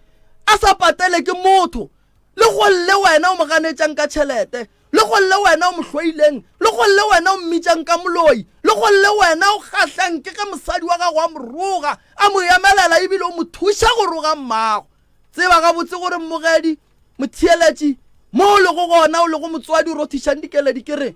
S5: a sa patele ke motho le golle wena o mo ganetšang ka tšhelete le golle wena o mo hloileng le golle wena o mmitšang ka moloi le golle wena o kgahlang ke ge mosadi wa gago a mo roga a mo emelela ebile o mo thuša go roga mmago tseba gabotse gore mmogedi motheeletši mo o lego gona o lego motswadi o rothišang dikeledi ke re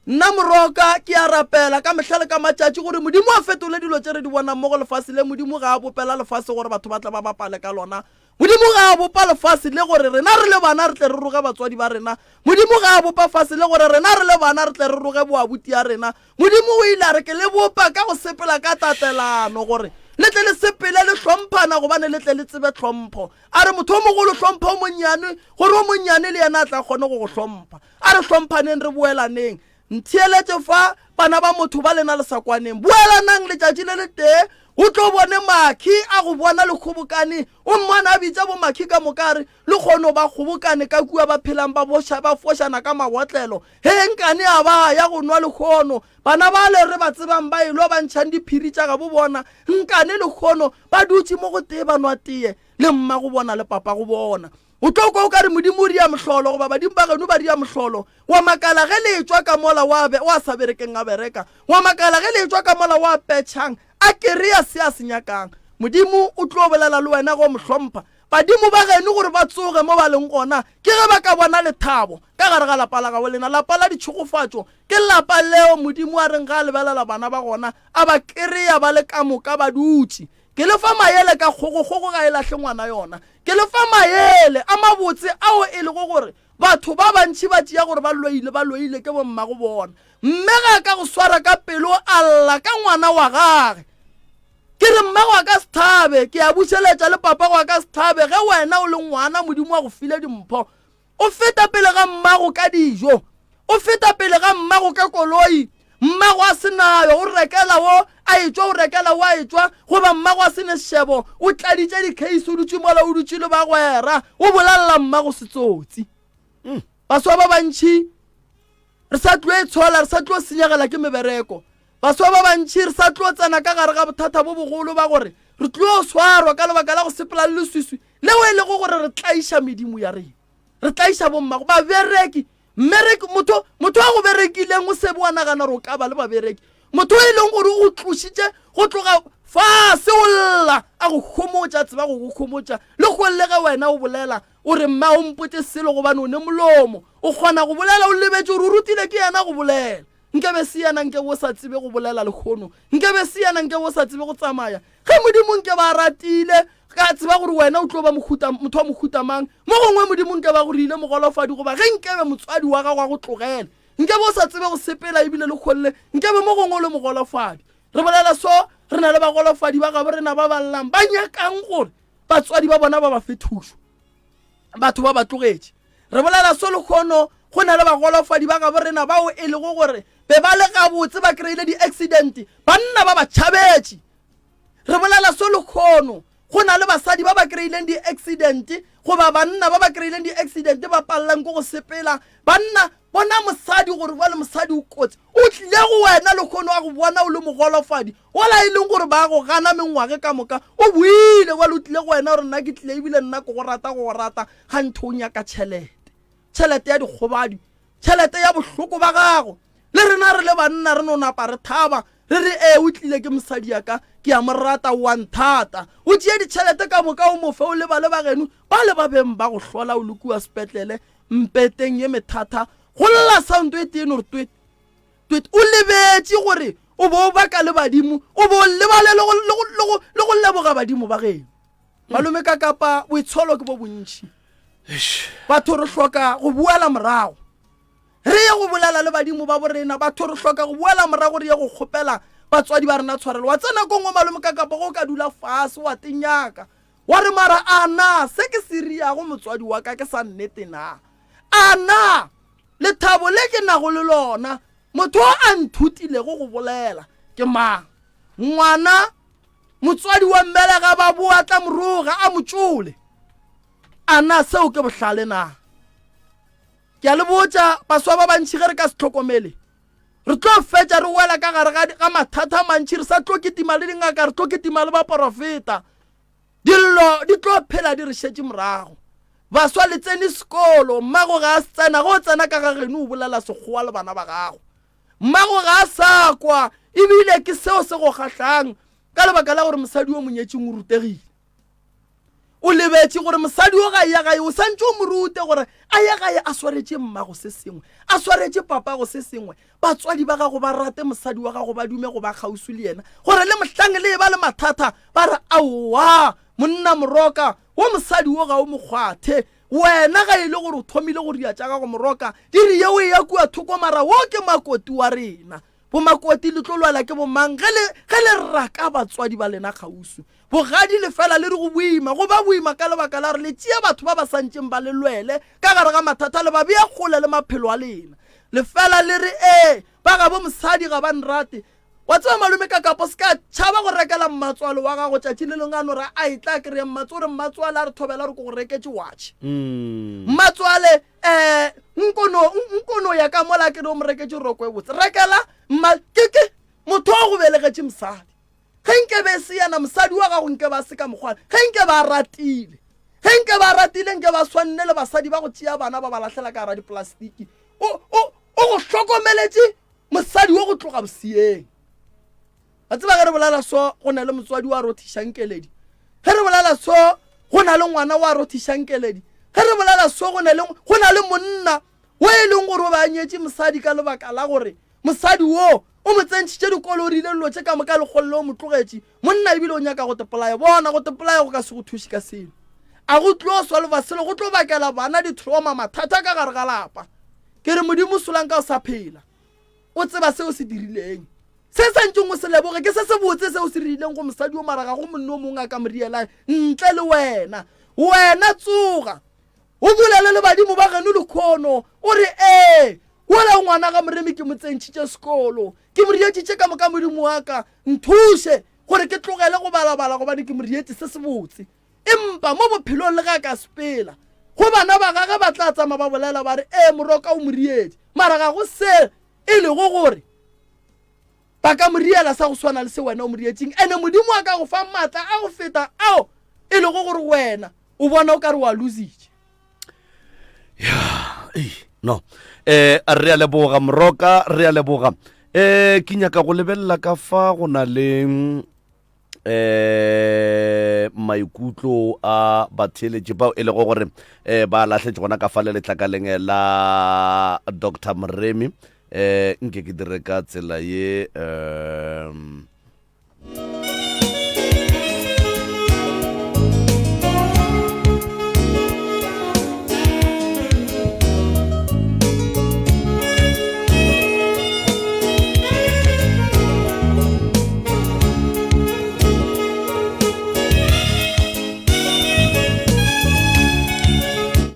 S5: Nna Moroka ke a rapela ka mehla le ka matšatši gore Modimo a fetole dilo tše re di bonang mo go lefase le. Modimo ga a bopela lefase gore batho ba tle ba bapale ka lona. Modimo ga a bopa lefase le gore rena re le bana re tle re roge batswadi ba rena. Modimo ga a bopa fase le gore rena re le bana re tle re roge boabuti ya rena. Modimo o ile a re ke le bopa ka go sepela ka tatelano gore le tle le sepele le hlomphana gobane le tle le tsebe tlhompho. A re motho o mogolo hlompha o monnyane gore o monnyane le yena a tla kgone go go hlompha. A re hlomphaneng re boelaneng. Ntheeletše fa, bana ba motho ba lena le sa kwaneng. Boelanang letšatši le letee, o tlo bone Makhi a go bona le kgobokane. O mmone a bitša boMakhi ka moka a re, Lehono ba kgobokane ka kua ba phelang ba boša ba fošana ka mabotlelo. Hee nkane a ba ya go nwa lehono. Bana bale re ba tsebang ba elwa ba ntšhang diphiri tša gabo bona. Nkane lehono ba dutše mo go tee ba nwa tee le mmago bona le papago bona. O tlo kwa o ka re Modimo o ria mohlolo goba badimo ba geno ba ria mohlolo. Wa makala ge le etšwa ka mola wa, wa sa berekeng a bereka. Wa makala ge le etšwa ka mola wa petšhang a kereya se a se nyakang. Modimo o tlo bolela le wena ge o mo hlompha. Badimo ba geno gore ba tsoge mo ba leng gona ke ge ba ka bona lethabo ka gare ga lapa la gabo lena. Lapa la ditšhegofatšo ke lapa leo Modimo a reng ge a lebelela bana ba gona a ba kereya ba le ka moka ba dutše. Ke le fa maele ka kgogo, kgogo ga e lahle ngwana yona. Ke le fa maele a mabotse ao e lego gore batho ba bantši ba tšea gore ba loile, ba loile ke bommago bona. Mme ga a ka go swara ka pelo a lla ka ngwana wa gage. Ke re mmago a ka se thabe, ke a bušeletša le papago a ka se thabe ge wena o le ngwana Modimo a go file dimpho. O feta pele ga mmago ka dijo, o feta pele ga mmago ka koloi, mmago a se nayo, o rekela wo a etšwa, o rekela wo a etšwa, goba mmago a se ne sešebo, o tladitše dikheisi, o dutše mola o dutše le bagwera, o bolelela mmago setsotsi. Mm. Baswa ba bantši re sa tlo itshola, re sa tlo senyegela ke mebereko. Baswa ba bantši re sa tlo tsena ka gare ga bothata bo bogolo ba gore re tlo swarwa ka lebaka la go sepela le leswiswi leo e lego gore re tlaiša medimo ya rena, re tlaiša bommago babereki. Mmereki, motho, motho a go berekileng o sebe wa nagana gore o ka ba le babereki. Motho e leng gore o go tlošitše go tloga fase o lla a go homotša, tseba go go homotša le go le ge wena o bolela o re mma o mpotše selo gobane o ne molomo o kgona go bolela o lebetše gore o rutile ke yena go bolela. Nkabe se yena nke o sa tsebe go bolela lehono. Nkabe se yena nke o sa tsebe go tsamaya. Ge Modimo nke ba ratile, ka tseba gore wena o tlo ba mohuta, motho wa mohuta mang. Mo gongwe Modimo nke ba go rile mogolofadi goba ge nkebe motswadi wa gago a go tlogele. Nkebe o sa tsebe go sepela ebile le kgolle, nkebe mo gongwe o le mogolofadi. Re bolela so. Re na le bagolofadi ba gabo rena ba ba llang ba nyakang gore batswadi ba bona ba ba fe thušo. Batho ba ba tlogetše. Re bolela so lekgono go na le bagolofadi ba gabo rena bao e lego gore be ba le gabotse ba kry-ile di-accident, banna ba ba tšhabetše. Re bolela so lekgono go na le basadi ba ba kry-ileng di-accident goba banna ba ba kry-ileng di-accident ba palelang ke go sepela. Banna, bona mosadi gore bjale mosadi o kotsi, o tlile go wena lekgono a go bona o le mogolofadi wola e leng gore ba go gana mengwage ka moka, o boile bjale o tlile go wena gore nna ke tlile ebile nna ke go rata go go rata, ganthe o nyaka tšhelete, tšhelete ya dikgobadi. Tšhelete ya bohloko ba gago. Le rena re le banna re no napa re thaba, re re, Ee, o tlile, ke mosadi ya ka, ke a mo rata, o a nthata. O tšee ditšhelete ka moka o mo fe, o lebale ba geno, bale ba beng ba go hlola o le kua sepetlele, mpeteng ye methata, go lla sound e tee no re twet, twet. O lebetše gore o be o baka le badimo, o be o lebale le go, le go, le go, le go leboga badimo ba geno. Malome ka kapa boitsholo ke bo bontši. Batho re hloka go boela morago re ye go bolela le badimo ba borena. Batho re hloka go boela morago re ye go kgopela batswadi ba rena tshwarelo. Wa tsena ko nngwe malome ka kapa go ka dula fase wa tenyaka wa re mara a na se ke se riago motswadi wa ka ke sa nnete na? A na lethabo le ke nago le lona motho a nthutilego go bolela ke mang? Ngwana Motswadi wa mmelega ba boa tla moroga a mo tšole. A na seo ke bohlale na? Ke a le botša baswa ba bantši ge re ka se hlokomele re tlo fetša re wela ka gare ga mathata a mantši re sa tlo kitima le dingaka re tlo kitima le baporofeta. Dillo di tlo phela di re šetše morago. Baswa le tsene sekolo, mmago ga a se tsena, ge o tsena ka ga geno o bolela sekgowa le bana ba gago. Mmago ga a sa kwa, ebile ke seo se go kgahlang ka lebaka la gore mosadi yo monyetšeng o rutegile. O lebetše gore mosadi yo ga ya gae, o santše o mo rute gore a ye gae a swaretše mmago se sengwe, a swaretše papago se sengwe. Batswadi ba gago ba rate mosadi wa gago, ba dume go ba kgauswi le yena, gore le mohlang le eba le mathata ba re, Aowa, monna Moroka, wo mosadi wo ga o mo kgwathe. Wena ga e le gore o thomile go ria tša gago Moroka, di re yeo e ya kua thoko mara wo ke makoti wa rena. Bomakoti le tlo lwela ke bomang ge le, ge le raka batswadi ba lena kgauswi? Bogadi le fela le re go boima, go ba boima ka lebaka la gore le tšea batho ba ba sa ntšeng ba le lwele ka gare ga mathata le ba bea kgole le maphelo a lena. Le fela le re, Ee, ba gabo mosadi ga ba nrate. Wa tseba malome ka kapo se ka tšhaba go rekela mmatswalo wa gago tšatši le lengwe a no re a e tla kry-a mmatso o re mmatswale a re thobela gore ke go reketše watšhe. Mmatswale um nkono nkono ya ka mola ke re o mo reketše roko e botse. Rekela mma ke ke motho o go belegetše mosadi. Ge nke be e se yena mosadi wa gago nke ba se ka mokgwa ge nke ba ratile. Ge nke ba ratile nke ba swanne le basadi ba go tšea bana ba ba lahlela ka gara diplastiki. O o o go hlokomeletše Mosadi wo go tloga boseyeng. Wa tseba ge re bolela so go na le motswadi wa rothišang keledi. Ge re bolela so go na le ngwana wa rothišang keledi. Ge re bolela so go na le go na le monna wo e leng gore o be a nyetše mosadi ka lebaka la gore mosadi wo o mo tsentšhitše dikolo o rile dilo tše ka moka lekgolole o mo tlogetše monna ebile o nyaka go tepolaya bona go tepolaya go ka se go thuše ka selo a go tlo solva selo go tlo bakela bana di-trauma mathata ka gare ga lapa Ke re, Modimo, solanka o sa phela, o tseba se o se dirileng. Se sa ntšeng o se leboge ke se sebotse se o se rileng go mosadi yo, mara ga go monna o mongwe a ka mo rielang ntle le wena. Wena tsoga, o bolele le badimo ba geno lekhono, o re, Ee, wola ngwana ga Moremi ke mo tsentšhitše sekolo, ke mo rietšitše ka moka, Modimo wa ka, nthuše gore ke tlogele go balabala gobane ke mo rietše se sebotse. Empa mo bophelong le ge a ka sepela, go bana ba gage ba tla tsamaya ba bolela ba re, Ee, moroka o mo rietše. Mara ga go se e lego gore ba ka mo riela sa go swana le se wena o mo rietšeng. Ene Modimo a ka go fa maatla a go feta ao e lego gore wena o bona o ka re o a lositše.
S1: Ya, ei, no. Eh, re a leboga moroka, re a leboga. Eh, ke nyaka go lebelela ka fa go na le eh maikutlo a batheeletši bao e lego gore eh ba lahletše gona ka fale letlakaleng la Dr Moremi eh nke ke dire ka tsela ye um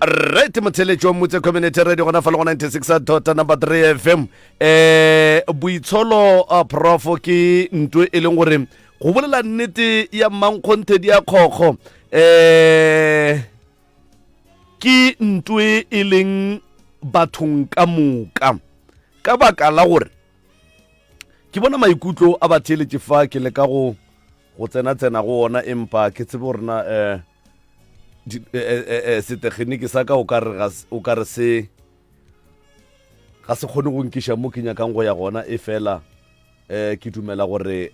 S1: Right motheletši wa Motse Community Radio gona fa le go 96 dot number 3 FM. Eh boitsholo uh, prof ke ntwe e leng gore go bolela nnete ya mmankgonthe di a kgokgo eh ke ntwe e leng bathong ka moka ka baka la gore ke bona maikutlo a batheeletši fa ke leka go go tsena-tsena go ona empa ke tsebe gore na um setekgeniki sa ka o ka re o ka re se ga se kgone go nkiša mo ke nyakang go ya gona e fela um ke dumela gore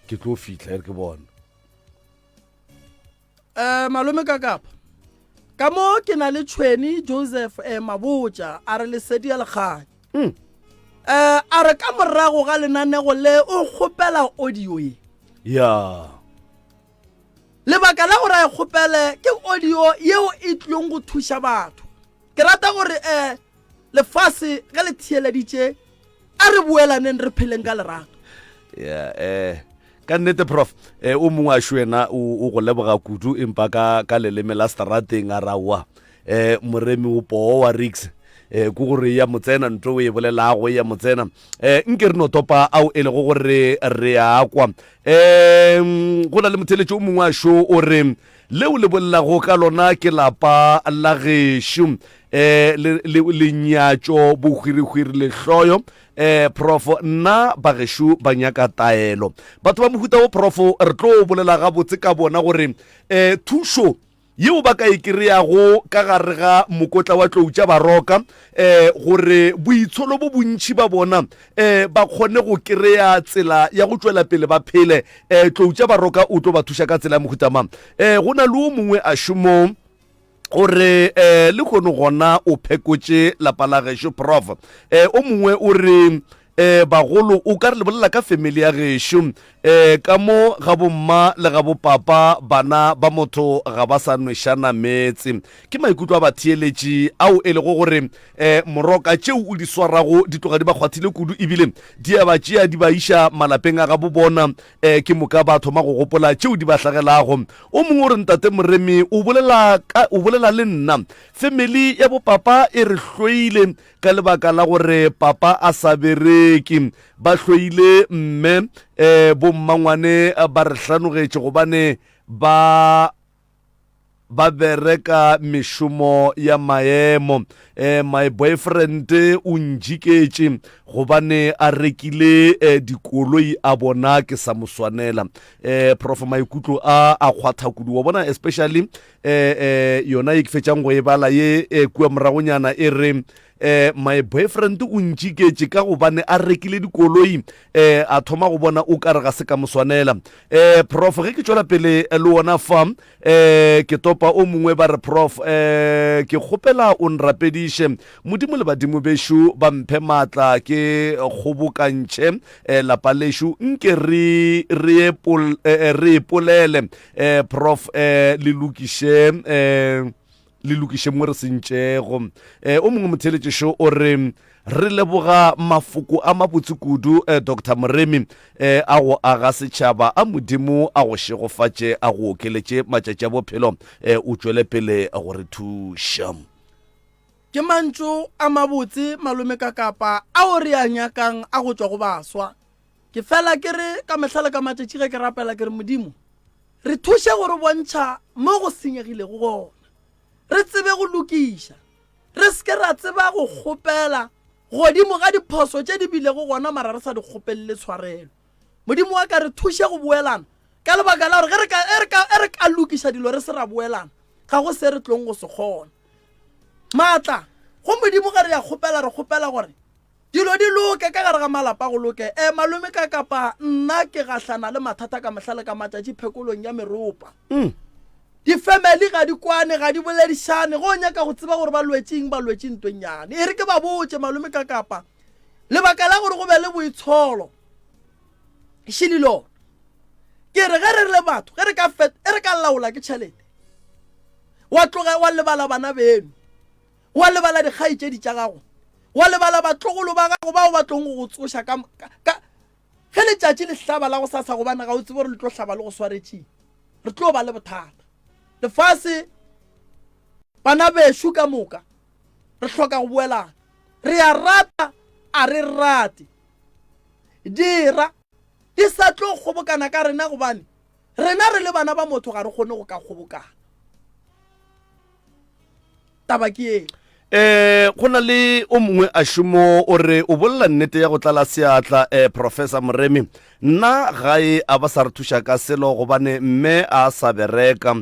S1: ke tlo fihla e re ke bona
S5: um malome ka kapa ka mo ke na le tšhweni joseph um mabotja a re lesedi ya lekganya um a re ka morago ga lenanego le o kgopela audio ye
S1: ya
S5: Lebaka la gore a e kgopele ke audio yeo e tlilong go thuša batho. Ke rata gore um lefase ge le theeleditše a re boelaneng re pheleng ka lerato.
S1: Yeah, eh ka nnete prof eh, o mongwe a wena o go leboga kudu empa ka ka leleme la strateng a rawa eh moremi o poo wa rix eh ke gore ya motsena ntho o e bolelago ya motsena eh nke re no topa ao e lego gore re a kwa um go na le motheletši o mongwe a šo o re leo le bolelago ka lona ke lapa la gešo um lenyatšo bohwirihwiri lehloyo um prof nna bagešo ba nyaka taelo batho ba mohuta wo prof re tlo bolela gabotse ka bona gore um thušo yeo ba ka e kry-ago ka gare ga mokotla wa tlou tša baroka um gore boitsholo bo bontši ba bona um ba kgone go kry-a tsela ya go tšwela pele ba phele um tlou tša baroka o tlo ba thuša ka tsela ya mohuta mang um go na le o mongwe a šomong gore um le kgono gona o phekotše lapa la gešo prof um o mongwe o re Eh, bagolo o ka re le bolela ka family ya gešo eh, ka mo ga bomma le ga bopapa bana ba motho ga ba sa nwešana meetse ke maikutlo a batheeletši ao e lego gore eh, moroka tšeo o di swarago di tloga di ba kgwathile kudu ebile di a ba tšea di ba iša malapeng a gabo bona eh, ke moka ba thoma go gopola tšeo di ba hlagelago o mongwe o re ntate moremi o bolela, ka, o bolela le nna family ya bopapa e re hloile Ka lebaka la gore papa a sa bereke, ba hloile mme. Um bommangwane ba re hlanogetše gobane ba ba bereka mešomo ya maemo. Um my boyfriend o njiketše gobane a rekile um dikoloi a bona ke sa mo swanela. Um prof maikutlo a a kgwatha kudu wa bona especially eh eh yona ye ke fetšang go e bala ye eh, kua moragonyana e re eh my boyfriend o ntšiketše ka gobane a rekile dikoloi eh a thoma go bona o kare ga se ka mo swanela eh prof ge ke tšwela pele eh, le wona fa eh ke topa o mongwe ba re prof eh ke kgopela o nrapediše modimo le badimo bešo ba mphe maatla ke kgobokantšhe eh, lapa lešo nke re re eh, re ipolele eh prof eh le lokiše eh le lokiše mo re sentšego eh o mongwe motheletšešo o re re leboga mafoko a mabotse kudu eh, dr moremi eh, a go aga setšhaba a modimo a go šegofatše a go okeletše matšatši a bophelo eh, o tšwele pele go re thuša
S5: Ke mantšu a mabotse malome Kakapa ao re a nyakang a go tšwa go baswa. Ke fela ke re ka mehla le ka matšatši ge ke rapela ke re Modimo, re thuše go re bontšha mo go senyegilego gona, re tsebe go lokiša, re se ke ra tseba go kgopela godimo ga diphoso tše di bilego gona mara re sa di kgopelele tshwarelo. Modimo wa ka re thuše go boelana ka lebaka la gore ge re ka, e re ka, e re ka lokiša dilo re se ra boelana ga go se re tlong go se kgona. Maatla go Modimo ge re ya kgopela re kgopela gore Dilo di loke ka gare ga malapa go loke. E, malome ka kapa nna ke gahlana le mathata ka mehla le ka matšatši phekolong ya meropa. Mm. Difemeli ga di kwane, ga di boledišane. Go nyaka go tseba gore ba lwetše eng, ba lwetše ntwennyane. E re ke ba botše, malome ka kapa, lebaka la gore go be le boitsholo šele lona. Ke re ge re le batho, ge re ka fet, e re ka laola ke tšhelete, wa tloga wa lebala bana beno. Wa lebala dikgaetšedi tša gago, wa lebala batlogolo ba gago bao ba tlong go go tsoša ka, ka, ka ge letšatši le hlaba la go sasa, gobane ga o tsebe gore le tlo hlaba le go swaretšeng. Re tlo ba le bothata. Lefase. Bana bešo ka moka re hloka go boelana. Re a rata, a re rate. Dira di sa tlo kgobokana ka rena gobane rena re le bana ba motho ga re kgone go ka kgobokana. Taba ke eo.
S1: Eh go na le o mongwe a šomo o re o bolela nnete ya go tlala seatla eh Professor Moremi nna gae a ba sa re thuša ka selo gobane mme a sa bereka.